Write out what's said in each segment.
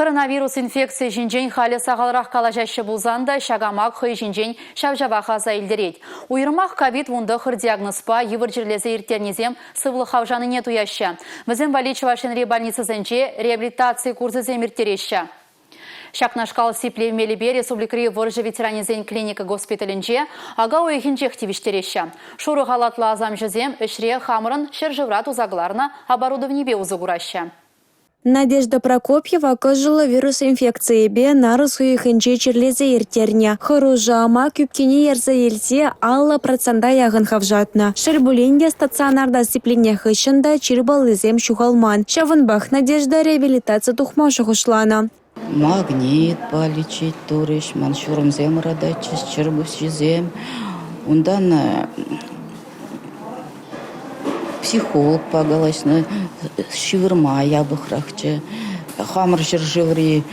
Коронавирус инфекцийӗ ҫинчен халӗ сахалрах калаҫаҫҫӗ пулсан та ҫак амак хӑй ҫинчен ҫав-ҫавах аса илтерет. Уйрӑмах ковид-19 диагнозпа йывӑр чирлесе ирттернисем сывлӑх хавшанине туяҫҫӗ. Вӗсем валли Чӑваш Енри больницӑсенче реабилитаци курсӗсем ирттереҫҫӗ. Ҫакнашкал сиплев мелӗпе республикӑри вӑрҫӑ ветеранӗсен клиника госпиталӗнче ака уйӑхӗнчех тивӗҫтереҫҫӗ. Шурӑ халатлӑ асамҫӑсем ӗҫре хамӑрӑн ҫӗршывра туса кӑларнӑ оборудованипе усӑ кураҫҫӗ. Надежда Прокопьева кӑшӑллӑ вирус инфекцийӗпе нарӑс уйӑхӗнче чирлесе ирттернӗ. Хӑрушӑ амак ӳпкене ярса илсе 50 процента яхӑн хавшатнӑ. Шел пулин те, стационарта сипленнӗ хыҫҫӑн та чир паллисем ҫухалман. Ҫавӑнпах Надежда реабилитаци тухма шухӑшланӑ. Магнитпа лечить турӗҫ, ман ҫурӑмсем ырататчӗҫ, чӗркуҫҫисем. Унтан психологпа калаҫнӑ, ҫывӑрма япӑхрахчӗ. Хамӑр ҫӗршыври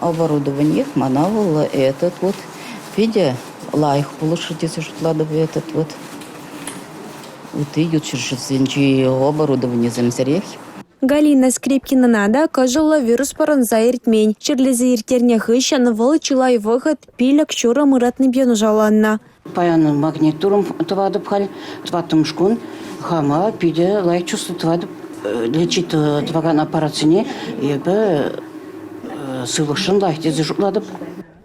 оборудованиех мана вӑл этот вот питӗ лайӑх пулӑшрӗ тесе шутлатӑп этот вот. Ытти ют ҫӗршывсенчи оборудованисемсӗрех. Галина Скрипкинӑна та кӑшӑллӑ вирус пӑрӑнса иртмен. Чирлесе ирттернӗ хыҫҫӑн вӑл чылай вӑхӑт пилӗк ҫурӑм ыратнипе нушаланнӑ. Паян магнитурӑм тӑватӑп халь, тӑваттӑмӗш кун. Хама питӗ лайӑх чувство тӑватӑп. Лечить тӑвакан аппаратсене эпӗ сывлӑхшӑн лайӑх тесе шутлатӑп.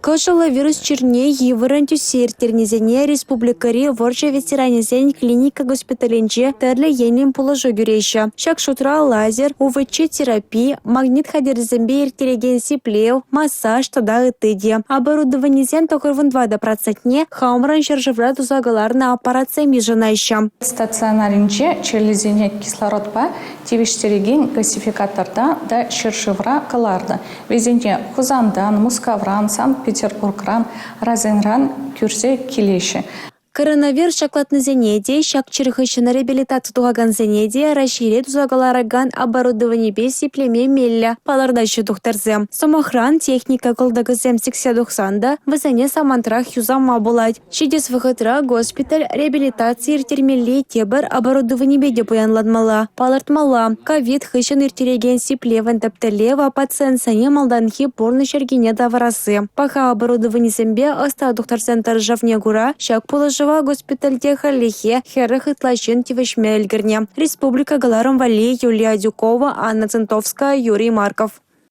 Кӑшӑллӑ вирус чирне йывӑррӑн тӳссе ирттернисене республикӑри вӑрҫӑ ветеранӗсен клиника госпиталӗнче тӗрлӗ енлӗн пулӑшу кӳреҫҫӗ. Ҫак шутра лазер, УВЧ-терапи, магнит хатӗрӗсемпе ирттерекен сиплев, массаж тата ытти те. Оборудованисен 94 процентне хамӑрӑн ҫӗршывра туса кӑларнӑ аппаратсем йышӑнаҫҫӗ. Стационарӗнче чирлисене кислородпа тивӗҫтерекен газификаторта та ҫӗршывра кӑларнӑ. Вӗсене Хусантан, Мускавран, Санкт-Петербургран, Разинран кӳрсе килеҫҫӗ. Коронавирус ҫаклатнисене те, ҫак чир хыҫҫӑн реабилитаци тухакансене те Раҫҫейре туса кӑларакан оборудованипе сиплеме меллӗ, палӑртаҫҫӗ тухтӑрсем. Сӑмахран, техника кӑлтӑкӗсем сиксе тухсан та вӗсене самантрах юсама пулать. Ҫитес вӑхӑтра госпиталь реабилитаци ирттермелли тепӗр оборудованипе те пуянланмалла. Палӑртмалла, ковид хыҫҫӑн ирттерекен сиплевӗн тӗп тӗллевӗ пациентсене малтанхи пурнӑҫ йӗркине тавӑрасси. Паха оборудованисемпе ӑста тухтӑрсен тӑрӑшӑвне кура ҫак пулӑшӑва госпитальте хальлӗхе 40 ытла ҫын тивӗҫме ӗлкӗрнӗ. Республика кӑларӑм валли Юлия Адюкова, Анна Центовская, Юрий Марков.